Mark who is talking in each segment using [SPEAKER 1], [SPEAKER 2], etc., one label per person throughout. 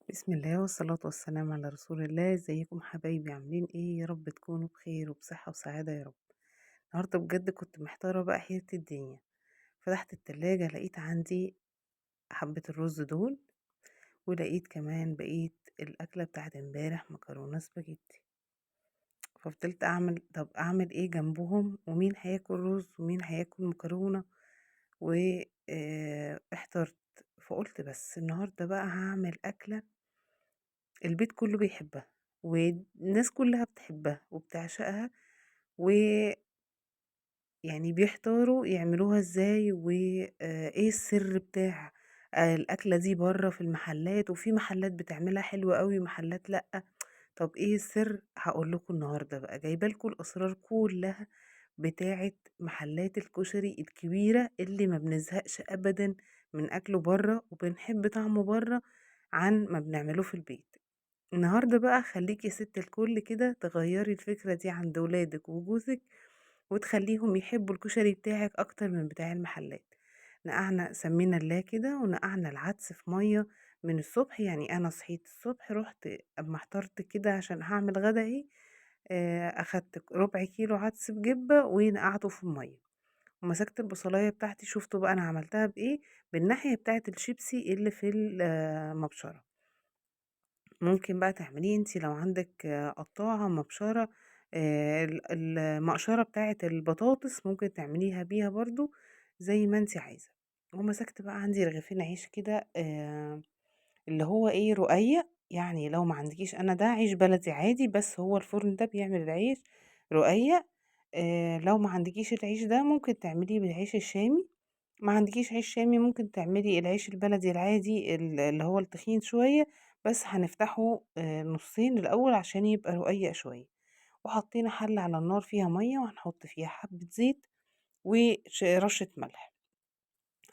[SPEAKER 1] بسم الله والصلاة والسلام على رسول الله. ازيكم حبايبي؟ عاملين ايه؟ يا رب تكونوا بخير وبصحة وسعادة يا رب. النهاردة بجد كنت محتارة بقى حيرة الدنيا. فتحت التلاجة لقيت عندي حبة الرز دول، ولقيت كمان بقيت الأكلة بتاعت امبارح مكرونة سباجيتي. ففضلت اعمل، طب اعمل ايه جنبهم؟ ومين هياكل رز ومين هياكل مكرونة؟ واحترت. فقلت بس النهاردة بقى هعمل أكلة البيت كله بيحبها والناس كلها بتحبها وبتعشقها، ويعني بيحتاروا يعملوها ازاي وايه السر بتاع الأكلة دي بره في المحلات، وفي محلات بتعملها حلوة قوي ومحلات لأ. طب ايه السر؟ هقول لكم النهارده بقى، جايبه لكم الاسرار كلها بتاعه محلات الكشري الكبيره اللي ما بنزهقش ابدا من اكله بره وبنحب طعمه بره عن ما بنعمله في البيت. النهارده بقى خليكي يا ست الكل كده تغيري الفكره دي عند ولادك وجوزك وتخليهم يحبوا الكشري بتاعك اكتر من بتاع المحلات. نقعنا، سمينا الله كده، ونقعنا العدس في ميه من الصبح. يعني انا صحيت الصبح رحت اما احترت كده عشان هعمل غدا ايه، اخدت ربع كيلو عدس بجبه ونقعته في الميه، ومسكت البصلايه بتاعتي. شفتوا بقى انا عملتها بايه؟ بالناحيه بتاعه الشيبسي اللي في المبشره. ممكن بقى تعمليه انتي لو عندك قطاعه مبشره، المقشره بتاعه البطاطس ممكن تعمليها بيها برضو زي ما انتي عايزه. ومسكت بقى عندي رغيفين عيش كده، اللي هو ايه، رقيق. يعني لو ما عندكيش، انا ده عيش بلدي عادي، بس هو الفرن ده بيعمل العيش رقيق. لو ما عندكيش العيش ده ممكن تعمليه بالعيش الشامي، ما عندكيش عيش شامي ممكن تعملي العيش البلدي العادي اللي هو التخين شوية، بس هنفتحه نصين الأول عشان يبقى رقيق شوية. وحطينا حلة على النار فيها مية، وهنحط فيها حبة زيت ورشة ملح،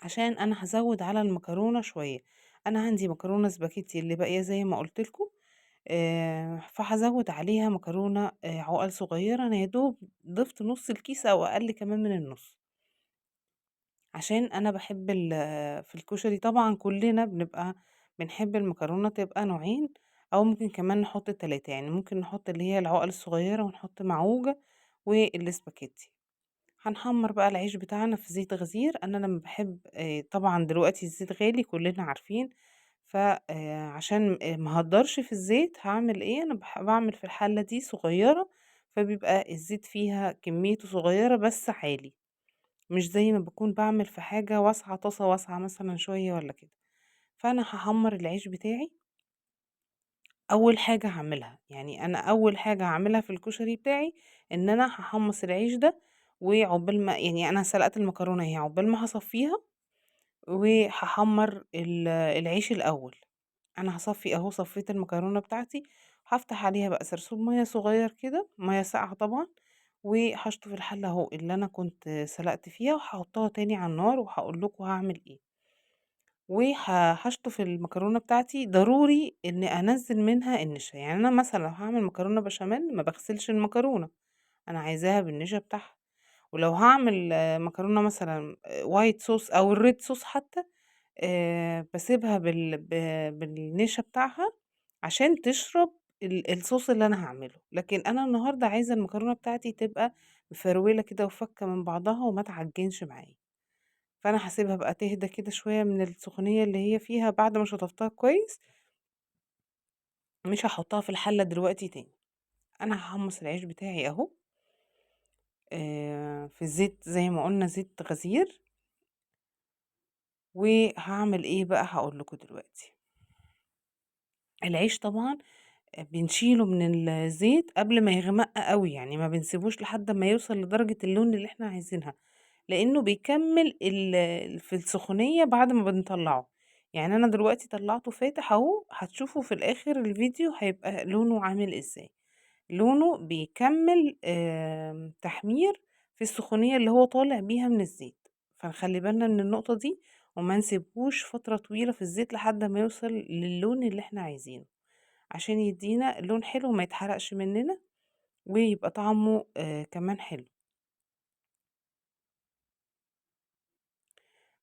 [SPEAKER 1] عشان أنا هزود على المكرونة شوية. أنا عندي مكرونة سباكيتي اللي باقية زي ما قلت لكم، فهزود عليها مكرونة عقل صغيرة. أنا يا دوب ضفت نص الكيس أو أقل كمان من النص، عشان أنا بحب في الكشري طبعا كلنا بنبقى بنحب المكرونة تبقى نوعين، أو ممكن كمان نحط 3. يعني ممكن نحط اللي هي العقل الصغيرة ونحط معوجة والسباكيتي. هنحمر بقى العيش بتاعنا في زيت غزير. أنا لما بحب، طبعا دلوقتي الزيت غالي كلنا عارفين، عشان ما هدرش في الزيت هعمل ايه؟ انا بعمل في الحلة دي صغيرة، فبيبقى الزيت فيها كميته صغيرة بس عالي، مش زي ما بكون بعمل في حاجة واسعة، طاسة واسعة مثلا شوية ولا كده. فأنا هحمر العيش بتاعي. أول حاجة هعملها، يعني أنا أول حاجة هعملها في الكشري بتاعي إن أنا هحمص العيش ده، وعقبال ما، يعني أنا سلقت المكرونة اهي، عقبال ما هصفيها وهحمر العيش الأول. أنا هصفي أهو، صفيت المكرونة بتاعتي، هفتح عليها بقى سرسوب مية صغير كده، مية ساقعة طبعا، وهشطف الحلة اهو اللي أنا كنت سلقت فيها، وهحطها تاني على النار وهقول لكم هعمل ايه. وهشطف المكرونة بتاعتي. ضروري ان انزل منها النشا. يعني انا مثلا لو هعمل مكرونة بشاميل ما بغسلش المكرونة، انا عايزاها بالنشا بتاعها. ولو هعمل مكرونة مثلا white sauce او ال red sauce حتى، بسيبها بالنشا بتاعها عشان تشرب الصوص اللي انا هعمله. لكن انا النهارده عايزه المكرونه بتاعتي تبقى مفروله كده وفكه من بعضها وما تعجنش معايا. فانا هسيبها بقى تهدى كده شويه من السخونيه اللي هي فيها بعد ما شطفتها كويس. مش هحطها في الحله دلوقتي تاني. انا هحمص العيش بتاعي اهو، في الزيت زي ما قلنا، زيت غزير. وهعمل ايه بقى؟ هقول لكم دلوقتي. العيش طبعا بنشيله من الزيت قبل ما يغمق قوي، يعني ما بنسيبوش لحد ما يوصل لدرجة اللون اللي احنا عايزينها، لانه بيكمل في السخونية بعد ما بنطلعه. يعني انا دلوقتي طلعته فاتح اهو، هتشوفوا في الاخر الفيديو هيبقى لونه عامل ازاي. لونه بيكمل تحمير في السخونية اللي هو طالع بيها من الزيت. فنخلي بالنا من النقطة دي وما نسيبهوش فترة طويلة في الزيت لحد ما يوصل للون اللي احنا عايزينه، عشان يدينا لون حلو وما يتحرقش مننا ويبقى طعمه كمان حلو.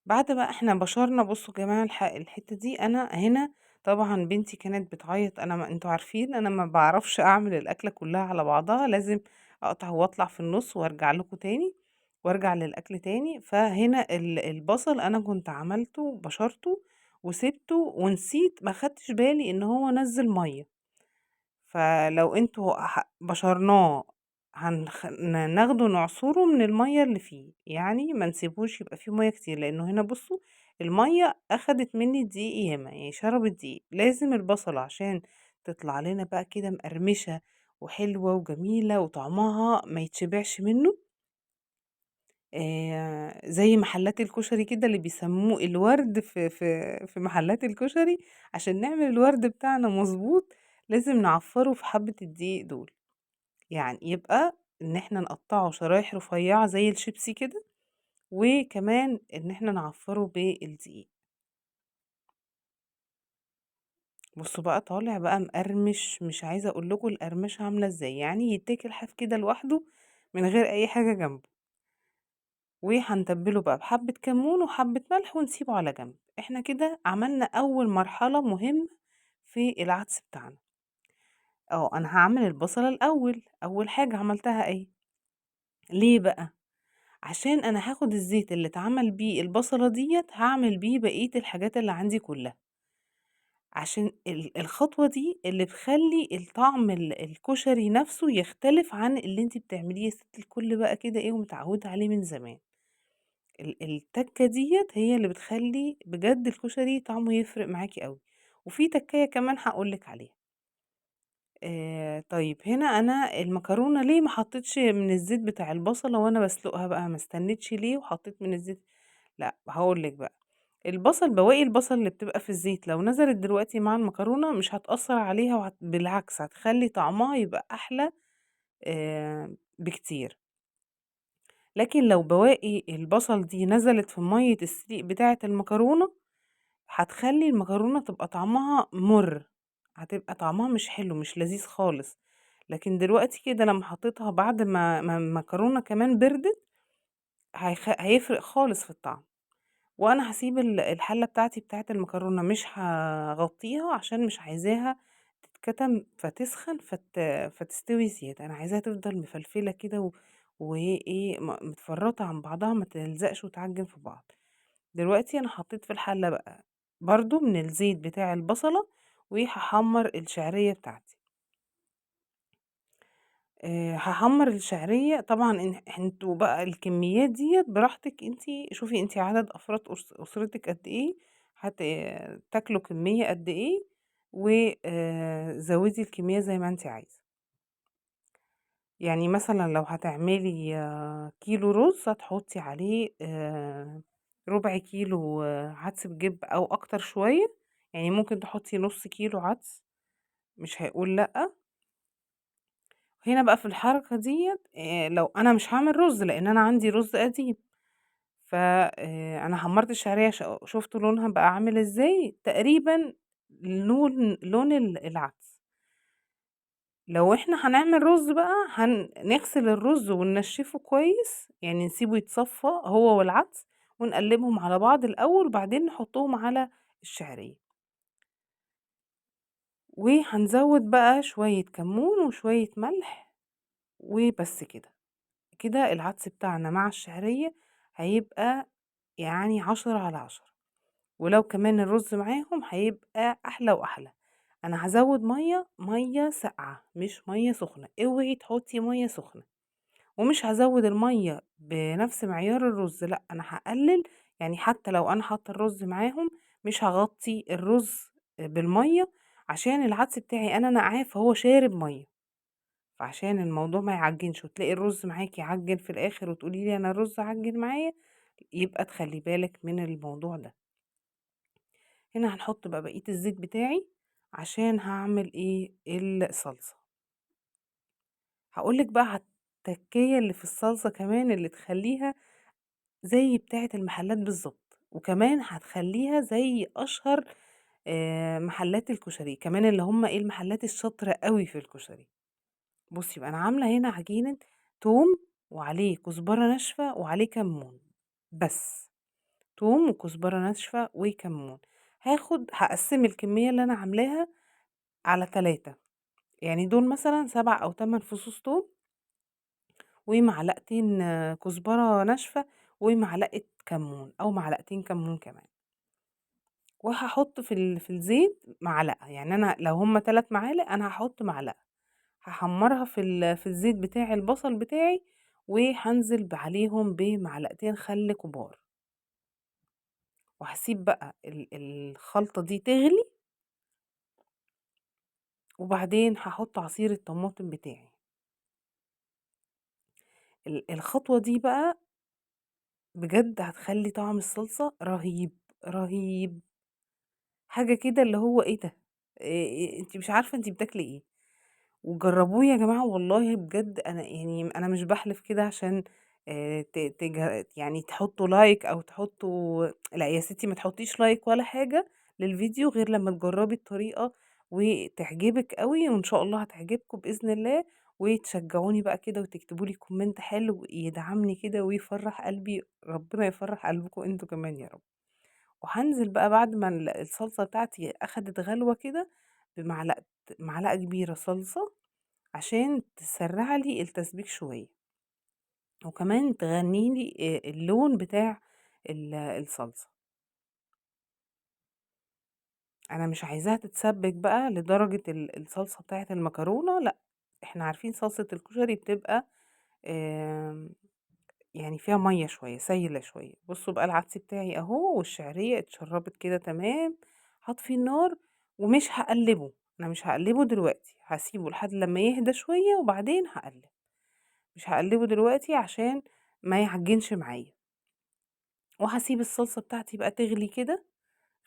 [SPEAKER 1] بعد بقى احنا بشرنا، بصوا يا جماعة الحتة دي انا هنا طبعًا بنتي كانت بتعيط، أنا ما أنتم عارفين أنا ما باعرفش أعمل الأكلة كلها على بعضها، لازم أقطع وأطلع في النُص وأرجع لكم تاني، وأرجع للأكل تاني. فهنا البصل أنا كنت عملته بشرته وسِبته ونسيت، ما خدتش بالي إن هو نزّل مَيّة. فلو أنتم بشرناه ناخده نعصره من المَيّة اللي فيه، يعني ما نسيبهوش يبقى فيه مَيّة كتير، لإنه هنا بصوا المَيّة أخدت مني دقيق ياما، يعني شربت دقيق. لازم البصلة عشان تطلع لنا بقى كده مقرمشة وحلوة وجميلة وطعمها ما يتشبعش منه، زي محلات الكشري كده اللي بيسموه الورد في محلات الكشري، عشان نعمل الورد بتاعنا مضبوط لازم نعفره في حبة الدقيق دول، يعني يبقى إن إحنا نقطعه شرايح رفيعة زي الشيبسي كده، وكمان إن إحنا نعفره بالدقيق. بصوا بقى طالع بقى مقرمش، مش عايزة أقول لكم القرمشة عاملة إزاي، يعني يتاكل حاف كده لوحده من غير أي حاجة جنبه. وهنتبله بقى بحبة كمون وحبة ملح ونسيبه على جنب. احنا كده عملنا أول مرحلة مهمة في العدس بتاعنا. أنا هعمل البصلة الأول، أول حاجة عملتها إيه؟ ليه بقى؟ عشان أنا هاخد الزيت اللي اتعمل بيه البصلة ديت هعمل بيه بقية الحاجات اللي عندي كلها، عشان الخطوة دي اللي بتخلي الطعم الكشري نفسه يختلف عن اللي انتي بتعمليه يا ست الكل بقى كده إيه ومتعودة عليه من زمان. التكة ديت هي اللي بتخلي بجد الكشري طعمه يفرق معاكي قوي. وفي تكاية كمان هقولك عليها. طيب هنا أنا المكرونة ليه ما حطيتش من الزيت بتاع البصلة وأنا بسلقها بقى، ما استنيتش ليه وحطيت من الزيت؟ لا هقولك بقى، بواقي البصل اللي بتبقى في الزيت لو نزلت دلوقتي مع المكرونة مش هتأثر عليها، بالعكس هتخلي طعمها يبقى أحلى بكتير. لكن لو بواقي البصل دي نزلت في مية السليق بتاعة المكرونة هتخلي المكرونة تبقى طعمها مر، هتبقى طعمها مش حلو مش لذيذ خالص. لكن دلوقتي كده لما حطيتها بعد ما المكرونة كمان بردت هيفرق خالص في الطعم. وانا هسيب الحلة بتاعتي بتاعت المكرونة مش هغطيها عشان مش عايزاها تتكتم فتسخن فتستوي زيادة، انا عايزاها تفضل مفلفلة كده وايه متفرطة عن بعضها، ما تلزقش وتعجن في بعض. دلوقتي انا حطيت في الحلة بقى برضو من الزيت بتاع البصلة وهحمر الشعرية بتاعتي. هحمر الشعرية. طبعا انتوا بقى الكميات ديت براحتك، انتي شوفي انتي عدد افراد اسرتك قد ايه، تاكلوا كمية قد ايه، زودي الكمية زي ما انتي عايزة. يعني مثلا لو هتعملي كيلو رز هتحطي عليه ربع كيلو عدس بجب او اكتر شوية، يعني ممكن تحطي نص كيلو عدس مش هيقول لأ. هنا بقى في الحركة ديت، لو انا مش هعمل رز لان انا عندي رز قديم، انا حمرت الشعرية، شفتوا لونها بقى عامل ازاي، تقريبا لون العدس. لو احنا هنعمل رز بقى هنغسل الرز وننشفه كويس، يعني نسيبه يتصفى هو والعدس ونقلبهم على بعض الاول وبعدين نحطهم على الشعرية. وهنزود بقى شوية كمون وشوية ملح وبس كده. كده العدس بتاعنا مع الشعرية هيبقى 10 على 10، ولو كمان الرز معاهم هيبقى أحلى وأحلى. أنا هزود مية ساقعة مش مية سخنة، اوعي تحطي مية سخنة. ومش هزود المية بنفس معيار الرز، لا أنا هقلل، يعني حتى لو أنا حاطة الرز معاهم مش هغطي الرز بالمية عشان العدس بتاعي أنا نقعاه فهو شارب مية، فعشان الموضوع ما يعجنش وتلاقي الرز معاكي يعجن في الآخر وتقولي لي أنا الرز عجن معايا، يبقى تخلي بالك من الموضوع ده. هنا هنحط بقى بقية الزيت بتاعي عشان هعمل ايه الصلصة. هقولك بقى على التكية اللي في الصلصة كمان اللي تخليها زي بتاعة المحلات بالظبط، وكمان هتخليها زي أشهر محلات الكشري كمان، اللي هم ايه المحلات الشاطرة قوي في الكشري. بصي بقى انا عاملة هنا عجينة توم وعليه كزبرة ناشفة وعليه كمون بس، توم وكزبرة ناشفة وكمون. هاقسّم الكمية اللي أنا عاملاها على 3، يعني دول مثلًا 7 أو 8 فصوص توم ومعلقتين كزبرة ناشفة ومعلقة كمون أو معلقتين كمون كمان. وهاحط في الزيت معلقة، يعني أنا لو هُم 3 معالق أنا هاحط معلقة، هاحمّرها في الزيت بتاع البصل بتاعي، وهانزل عليهم بمعلقتين خل كبار. وهاسيب بقى الخلطة دي تغلي، وبعدين هاحط عصير الطماطم بتاعي. الخطوة دي بقى بجد هتخلّي طعم الصلصة رهيب، رهيب. حاجة كده اللي هو إيه ده! أنتِ مش عارفة أنتِ بتاكلي إيه. وجربوه يا جماعة والله بجد، أنا يعني أنا مش باحلف كده عشان ت تج يعني تحطوا like أو تحطوا لأ يا ستي، ما تحطيش like ولا حاجة للفيديو غير لمّا تجربي الطريقة وتعجبِك أوي، وإن شاء الله هتعجبكم بإذن الله، وتشجعوني بقى كده وتكتبوا لي comment حلو يدعمني كده ويفرح قلبي، ربنا يفرح قلبكم أنتم كمان يا رب. وهانزل بقى بعد ما الصلصة بتاعتي أخدت غلوة كده بمعلقة معلقة كبيرة صلصة عشان تسرع لي التسبيك شوية، وكمان تغني لي اللون بتاع الصلصة. أنا مش عايزاها تتسبك بقى لدرجة الصلصة بتاعة المكرونة، لأ، إحنا عارفين صلصة الكشري بتبقى يعني فيها مية شوية، سايلة شوية. بصوا بقى العدس بتاعي أهو والشعرية اتشربت كده تمام. هطفي النار ومش هقلبه، أنا مش هقلبه دلوقتي، هسيبه لحد لما يهدى شوية وبعدين هقلب. مش هقلبه دلوقتي عشان ما يعجنش معايا. وهسيب الصلصة بتاعتي بقى تغلي كده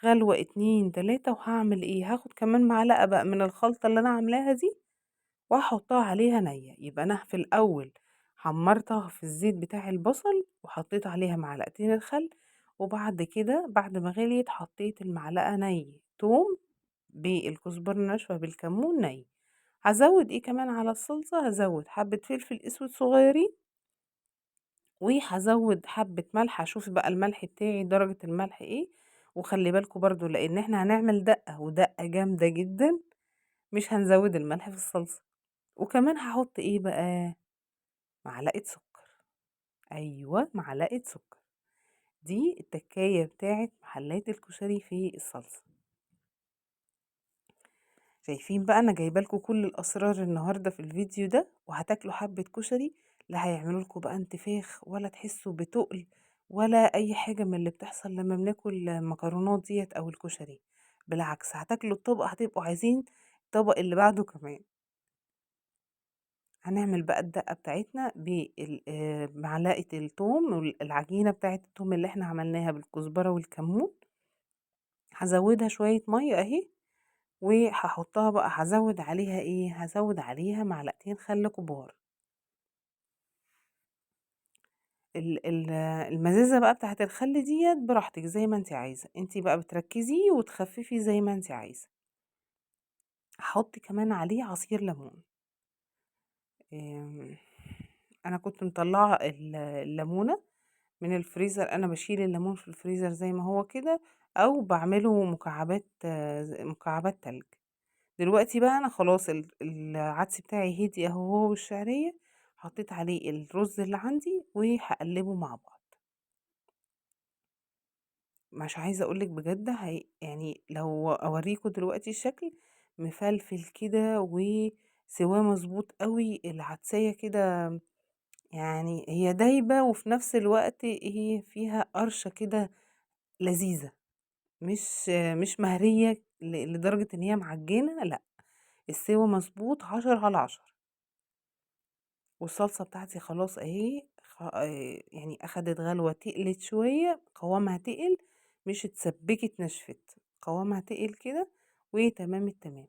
[SPEAKER 1] غلوة 2 3. وهعمل ايه؟ هاخد كمان معلقة بقى من الخلطة اللي انا عاملاها دي وهحطها عليها نية. يبقى انا في الاول حمرتها في الزيت بتاع البصل وحطيت عليها معلقتين الخل، وبعد كده بعد ما غليت حطيت المعلقة ني توم بالكزبرة الناشفة بالكمون ني. هزود ايه كمان على الصلصة؟ هزود حبة فلفل اسود صغيرين، وهزود حبة ملح. هشوف بقى الملح بتاعي درجة الملح ايه. وخلي بالكم برضو لان احنا هنعمل دقة، ودقة جامدة جدا، مش هنزود الملح في الصلصة. وكمان هحط ايه بقى؟ معلقة سكر. ايوه معلقة سكر، دي التكاية بتاعت محلات الكشري في الصلصة. شايفين بقى انا جايبه لكم كل الاسرار النهارده في الفيديو ده، وهتاكلوا حبه كشري لا هيعملوا لكم بقى انتفاخ ولا تحسوا بتقل ولا اي حاجه من اللي بتحصل لما بناكل المكرونات ديت او الكشري. بالعكس هتاكلوا الطبق هتبقوا عايزين الطبق اللي بعده كمان. هنعمل بقى الدقه بتاعتنا بمعلقه الثوم والعجينه بتاعت الثوم اللي احنا عملناها بالكزبره والكمون. هزودها شويه ميه اهي، وهحطها بقى. هزود عليها ايه؟ هزود عليها معلقتين خل كبار. المزازه بقى بتاعت الخل ديت براحتك زي ما انت عايزه، انت بقى بتركزي وتخففي زي ما انت عايزه. هحط كمان عليه عصير ليمون. انا كنت مطلعه الليمونه من الفريزر، انا بشيل الليمون في الفريزر زي ما هو كده، او بعمله مكعبات تلج. دلوقتي بقى انا خلاص العدس بتاعي هدي اهو هو والشعريه، حطيت عليه الرز اللي عندي وهقلبه مع بعض. مش عايزه اقولك بجد، لو اوريكم دلوقتي الشكل مفلفل كده وسواه مظبوط قوي. العدسيه كده هي دايبه، وفي نفس الوقت هي فيها قرشه كده لذيذه، مش مهريه لدرجه ان هي معجنه، لا السوا مظبوط 10 على 10. والصلصه بتاعتي خلاص اهي، اخدت غلوه، تقلت شويه، قوامها تقل، مش اتسبكت نشفت، قوامها تقل كده وتمام التمام.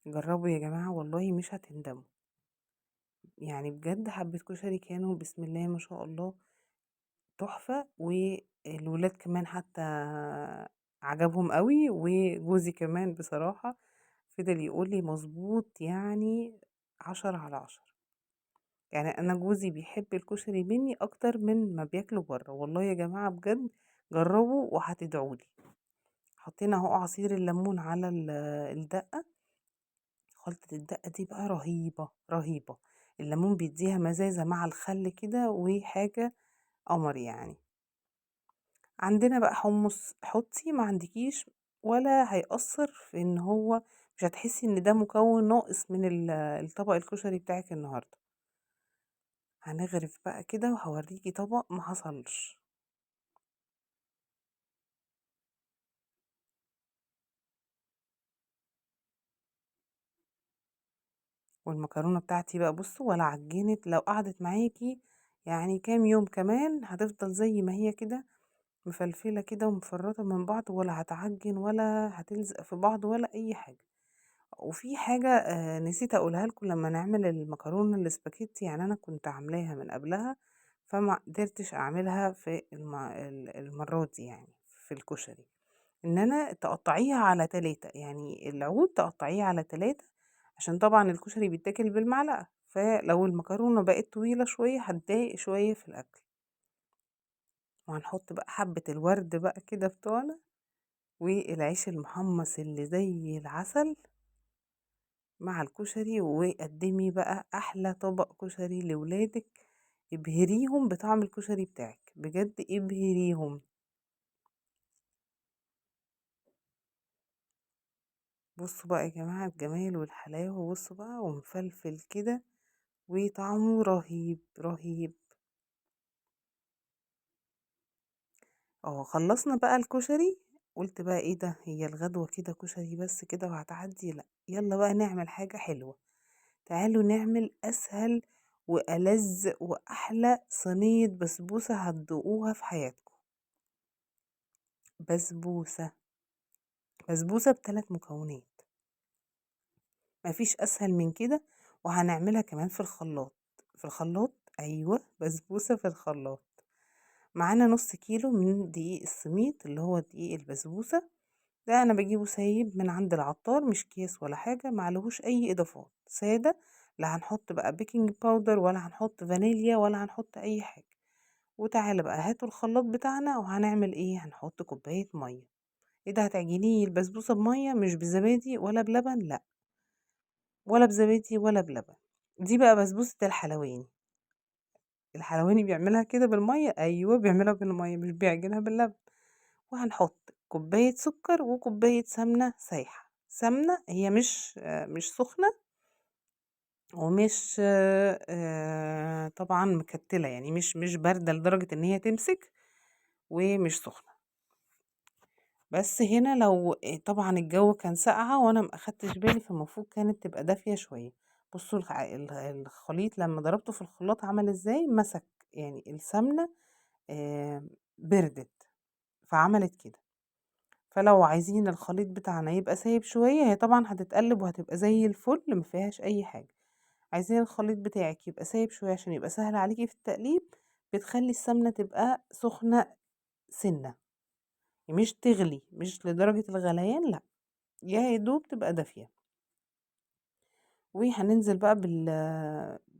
[SPEAKER 1] جربوا يا جماعه والله مش هتندموا، بجد حبه كشري كانوا بسم الله ما شاء الله تحفه، والولاد كمان حتى عجبهم قوي، وجوزي كمان بصراحه فضل يقول لي مظبوط، 10 على 10. يعني أنا جوزي بيحب الكشري مني أكتر من ما بياكله برّه، والله يا جماعة بجد جربوا وهتدعوا لي. حطينا أهو عصير الليمون على الدقة. خلطة الدقة دي بقى رهيبة رهيبة، الليمون بيديها مزازة مع الخل كده وحاجة قمر يعني. عندنا بقى حمص حطي، ما عندكيش ولا هيأثر في ان هو مش هتحسي ان ده مكون ناقص من الطبق الكشري بتاعك النهاردة. هنغرف بقى كده وهوريكي طبق ما حصلش. والمكرونة بتاعتي بقى بصوا ولا عجنت، لو قعدت معاكي يعني كام يوم كمان هتفضل زي ما هي كده مفلفلة كده ومفرطة من بعض، ولا هتعجن ولا هتلزق في بعض ولا أي حاجة. وفي حاجة نسيت أقولها لكم لما نعمل المكرونة الاسباجيتي، يعني أنا كنت عاملاها من قبلها فما قدرتش أعملها في المرة دي يعني في الكشري، إن أنا تقطعيها على 3، يعني العود تقطعيه على 3، عشان طبعا الكشري بيتاكل بالمعلقة، فلو المكرونة بقت طويلة شوية هتضايق شوية في الأكل. وهنحط بقى حبة الورد بقى كده بتوعنا، والعيش المحمص اللي زي العسل مع الكشري. وقدمي بقى أحلى طبق كشري لولادك، ابهريهم بطعم الكشري بتاعك، بجد ابهريهم. بصوا بقى يا جماعة الجمال والحلاوة، بصوا بقى ومفلفل كده وطعمه رهيب رهيب. خلصنا بقى الكشري، قلت بقى ايه ده، هي الغدوة كده كشري بس كده وهتعدي؟ لا، يلا بقى نعمل حاجة حلوة. تعالوا نعمل أسهل وألذ وأحلى صينية بسبوسة هتدوقوها في حياتكم. بسبوسة بثلاث مكونات، مفيش أسهل من كده. وهنعملها كمان في الخلاط. في الخلاط، أيوة بسبوسة في الخلاط. معانا نص كيلو من دقيق السميد اللي هو دقيق البسبوسة، ده أنا بجيبه سايب من عند العطار، مش كيس ولا حاجة، معلهوش أي إضافات، سادة. لا هنحط بقى baking powder ولا هنحط فانيليا ولا هنحط أي حاجة. وتعالى بقى هاتوا الخلاط بتاعنا، وهنعمل إيه؟ هنحط كوباية مية. إيه ده، هتعجنيه البسبوسة بمية؟ مش بزبادي ولا بلبن؟ لا، ولا بزبادي ولا بلبن. دي بقى بسبوسة الحلواني. الحلواني بيعملها كده بالمية؟ أيوة بيعملها بالمية، مش بيعجنها باللبن. وهنحط كوباية سكر وكوباية سمنة سايحة. سمنة هي مش سخنة ومش طبعا مكتلة، يعني مش باردة لدرجة ان هي تمسك، ومش سخنة. بس هنا لو طبعا الجو كان ساقعة وانا ما اخدتش بالي، فالمفروض كانت تبقى دافية شوية. بصوا الخليط لما ضربته في الخلاط عمل ازاي، مسك يعني السمنة، بردت فعملت كده. فلو عايزين الخليط بتاعنا يبقى سايب شوية، هي طبعا هتتقلب وهتبقى زي الفل ما فيهاش اي حاجة. عايزين الخليط بتاعك يبقى سايب شوية عشان يبقى سهل عليكي في التقليب، بتخلي السمنة تبقى سخنة سنة، مش تغلي، مش لدرجة الغليان، لا يا دوب تبقى دافية. وهننزل بقى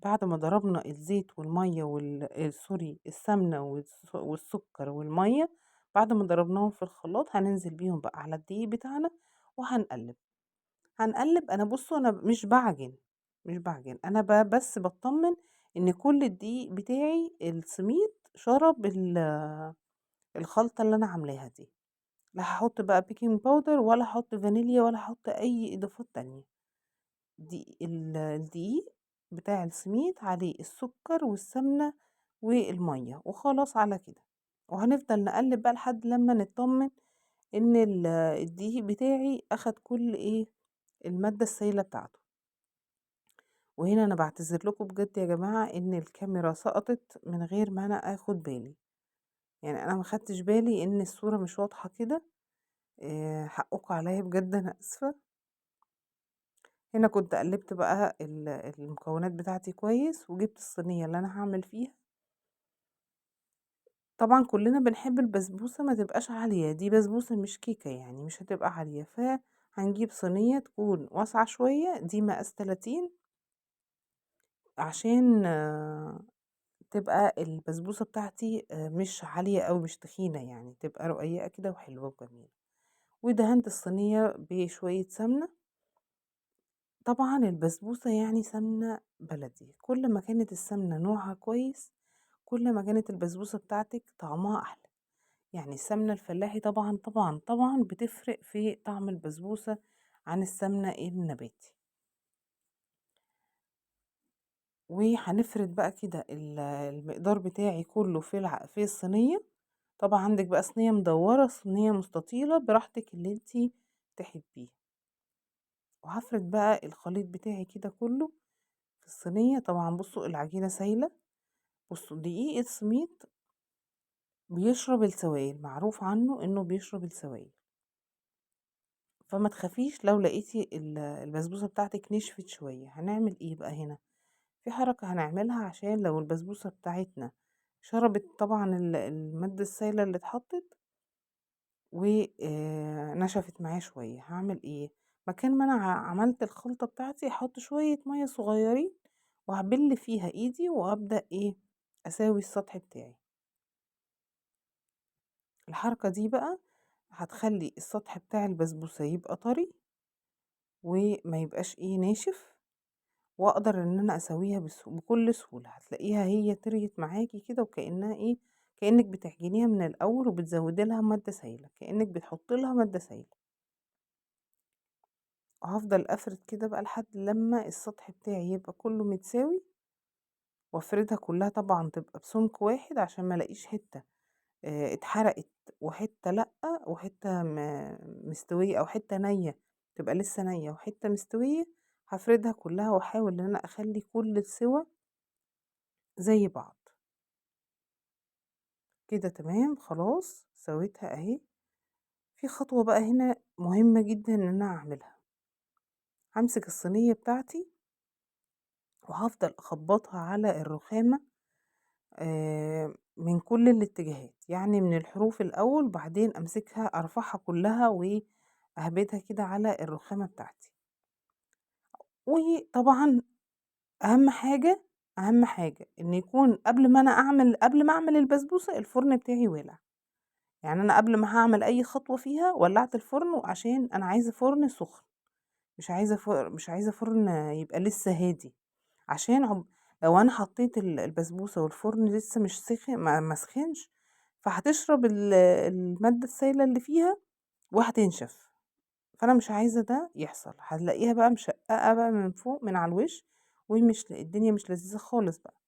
[SPEAKER 1] بعد ما ضربنا الزيت والمية سوري، السمنة والسكر والمية، بعد ما ضربناهم في الخلاط هننزل بيهم بقى على الدقيق بتاعنا وهنقلب. هنقلب. انا بصوا انا مش بعجن، مش بعجن، انا بس بطمن ان كل الدقيق بتاعي السميد شرب الخلطة اللي انا عاملاها دي. لا هحط بقى baking powder ولا هحط فانيليا ولا هحط اي اضافات تانية. دي الدقيق بتاع السميد عليه السكر والسمنة والمية وخلاص على كده. وهنفضل نقلب بقى لحد لما نطمن ان الدقيق بتاعي اخد كل المادة السائلة بتاعته. وهنا انا بعتذر لكم بجد يا جماعة ان الكاميرا سقطت من غير ما انا اخد بالي، يعني انا ما خدتش بالي ان الصورة مش واضحة كده، حقكم عليا بجد، انا اسفة. هنا كنت قلبت بقى المكونات بتاعتي كويس، وجبت الصينية اللي انا هعمل فيها. طبعا كلنا بنحب البسبوسة ما تبقاش عالية، دي بسبوسة مش كيكة يعني مش هتبقى عالية، فهنجيب صينية تكون واسعة شوية، دي مقاس 30، عشان تبقى البسبوسة بتاعتي مش عالية أوي، مش تخينة يعني، تبقى رقيقة كده وحلوة وجميلة. ودهنت الصينية بشوية سمنة. طبعا البسبوسة يعني سمنة بلدي، كل ما كانت السمنة نوعها كويس كل ما كانت البسبوسة بتاعتك طعمها أحلى. يعني السمنة الفلاحي طبعا طبعا طبعا بتفرق في طعم البسبوسة عن السمنة النباتي. وهنفرد بقى كده المقدار بتاعي كله في الصينية. طبعا عندك بقى صينية مدورة، صينية مستطيلة، براحتك اللي انتي تحبيه. وهفرد بقى الخليط بتاعي كده كله في الصينية. طبعا بصوا العجينة سايلة، بصوا دقيق السميد بيشرب السوائل، معروف عنه انه بيشرب السوائل، فما تخافيش لو لقيتي البسبوسة بتاعتك نشفت شوية. هنعمل ايه بقى هنا؟ في حركة هنعملها عشان لو البسبوسة بتاعتنا شربت طبعا المادة السائلة اللي اتحطت ونشفت معايا شوية، هعمل ايه؟ مكان ما انا عملت الخلطة بتاعتي هحط شوية مية صغيرين وهبل فيها ايدي وابدأ ايه اساوي السطح بتاعي. الحركة دي بقى هتخلي السطح بتاع البسبوسة يبقى طري وما يبقاش ايه ناشف، واقدر ان انا اسويها بكل سهولة. هتلاقيها هي طريت معاكي كده وكأنها ايه، كأنك بتعجنيها من الاول وبتزودي لها مادة سايلة، كأنك بتحطي لها مادة سايلة. وهفضل افرد كده بقى لحد لما السطح بتاعي يبقى كله متساوي، وافردها كلها طبعا تبقى بسمك واحد عشان ما الاقيش حتة اتحرقت وحتة لأ، وحتة مستوية أو حتة نية تبقى لسه نية وحتة مستوية. هفردها كلها واحاول ان انا اخلي كل السوا زي بعض كده. تمام، خلاص سويتها اهي. في خطوة بقى هنا مهمة جدا ان انا اعملها. همسك الصينية بتاعتي وهفضل اخبطها على الرخامة من كل الاتجاهات، يعني من الحروف الاول، بعدين امسكها ارفعها كلها واهبدها كده على الرخامة بتاعتي. وطبعا اهم حاجة ان يكون قبل ما اعمل البسبوسة الفرن بتاعي والع. يعني انا قبل ما هعمل اي خطوة فيها ولعت الفرن، عشان انا عايزة فرن سخن، مش عايزة فرن يبقى لسه هادي، عشان لو انا حطيت البسبوسة والفرن لسه مش سخن، ما سخنش، فهتشرب المادة السائلة اللي فيها وهتنشف. فانا مش عايزة ده يحصل. هتلاقيها بقى مشققة بقى من فوق من على الوش، ومش الدنيا مش لذيذة خالص بقى.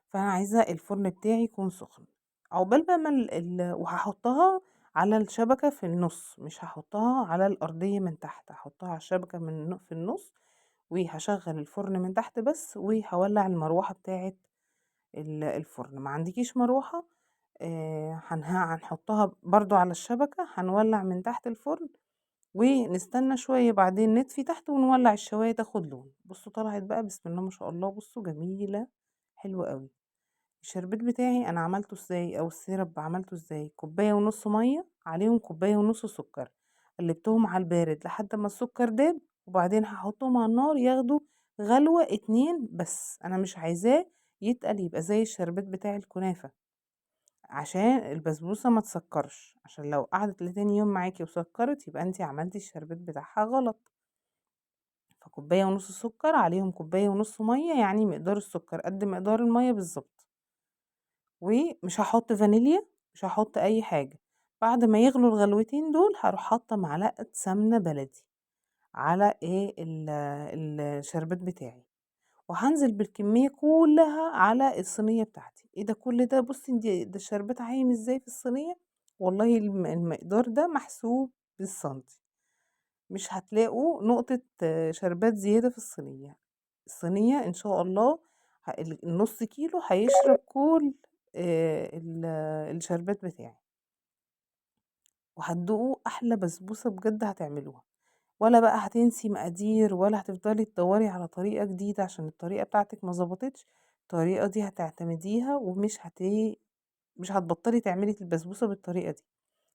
[SPEAKER 1] فانا عايزة الفرن بتاعي يكون سخن عقبال بقى ما وهحطها على الشبكة في النص، مش هحطها على الأرضية من تحت، هحطها على الشبكة في النص، وهشغل الفرن من تحت بس، وهولع المروحة بتاعة الفرن. ما عندكيش مروحة، هنحطها برضو على الشبكة، هنولع من تحت الفرن ونستنى شوية، بعدين نطفي تحت ونولع الشواية تاخد لون. بصوا طلعت بقى بسم الله ما شاء الله، بصوا جميلة حلوة قوي. الشربات بتاعي انا عملته ازاي، او السيرب عملته ازاي؟ كوباية ونص مية عليهم كوباية ونص سكر، قلبتهم على البارد لحد ما السكر داب، وبعدين هحطهم على النار ياخدوا غلوة 2 بس، انا مش عايزاه يتقل يبقى زي الشربات بتاع الكنافة، عشان البسبوسة ما تسكرش، عشان لو قعدت لتاني يوم معاكي وسكرت يبقى انتي عملتي الشربات بتاعها غلط. فكوباية ونص سكر عليهم كوباية ونص مية، يعني مقدار السكر قد مقدار المية بالظبط. ومش هحط فانيليا، مش هحط اي حاجة. بعد ما يغلوا الغلوتين دول هروح حاطة معلقة سمنة بلدي على الشربات بتاعي، وهنزل بالكمية كلها على الصينية بتاعتي. ايه ده كل ده؟ بصي ده الشربات عايم ازاي في الصينية، والله المقدار ده محسوب بالسنتي، مش هتلاقوا نقطة شربات زيادة في الصينية. الصينية ان شاء الله النص كيلو هيشرب كل الشربات بتاعي، وهتدوقوا احلى بسبوسة بجد هتعملوها. ولا بقى هتنسي مقادير، ولا هتفضلي تدوري على طريقة جديدة عشان الطريقة بتاعتك ما ظبطتش. الطريقة دي هتعتمديها ومش مش هتبطلي تعملي البسبوسة بالطريقة دي.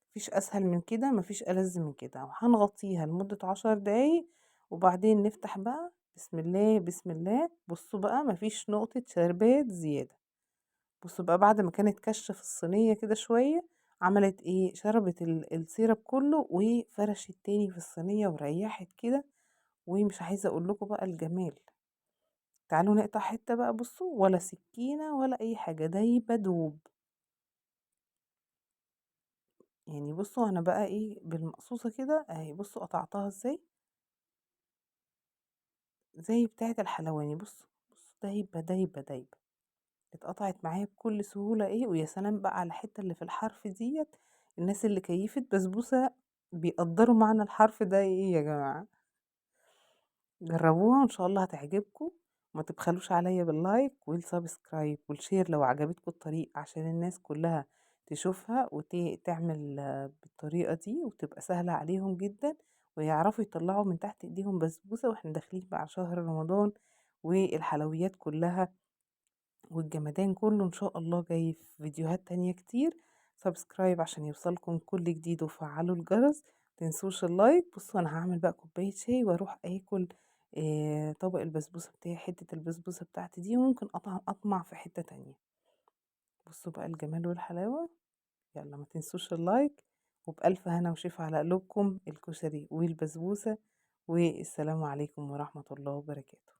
[SPEAKER 1] مفيش أسهل من كده، مفيش ألذ من كده. وهنغطيها لمدة 10 دقايق وبعدين نفتح بقى. بسم الله، بسم الله. بصوا بقى ما فيش نقطة شربات زيادة. بصوا بقى بعد ما كانت كشة في الصينية كده شوية، عملت ايه؟ شربت ال syrup كله وفرشت تاني في الصينية وريحت كده، ومش عايزة اقول لكم بقى الجمال. تعالوا نقطع حتة بقى، بصوا ولا سكينة ولا اي حاجة، دايبة دوب. بصوا انا بقى ايه بالمقصوصة كده اهي، بصوا قطعتها ازاي زي بتاعة الحلواني. بصوا دايبة دايبة دايبة، اتقطعت معايا بكل سهولة ايه. ويا سلام بقى على الحتة اللي في الحرف ديت، الناس اللي كيفت بسبوسة بيقدروا معنى الحرف ده ايه يا جماعة. جربوها وان شاء الله هتعجبكم. ما تبخلوش عليا بال like وال subscribe وال share لو عجبتكم الطريقة، عشان الناس كلها تشوفها وتعمل بالطريقة دي وتبقى سهلة عليهم جدا، ويعرفوا يطلعوا من تحت ايديهم بسبوسة. واحنا داخلين بقى على شهر رمضان والحلويات كلها والجمدان كله ان شاء الله جاي في فيديوهات تانية كتير. subscribe عشان يوصلكم كل جديد، وفعلوا الجرس، متنسوش ال like. بصوا انا هعمل بقى كوباية شاي واروح اكل، طبق البسبوسة بتاعي، حتة البسبوسة بتاعتي دي، وممكن اطمع في حتة تانية. بصوا بقى الجمال والحلاوة. يلا ما تنسوش ال like، وبألف هنا وشفا على قلوبكم الكشري والبسبوسة. والسلام عليكم ورحمة الله وبركاته.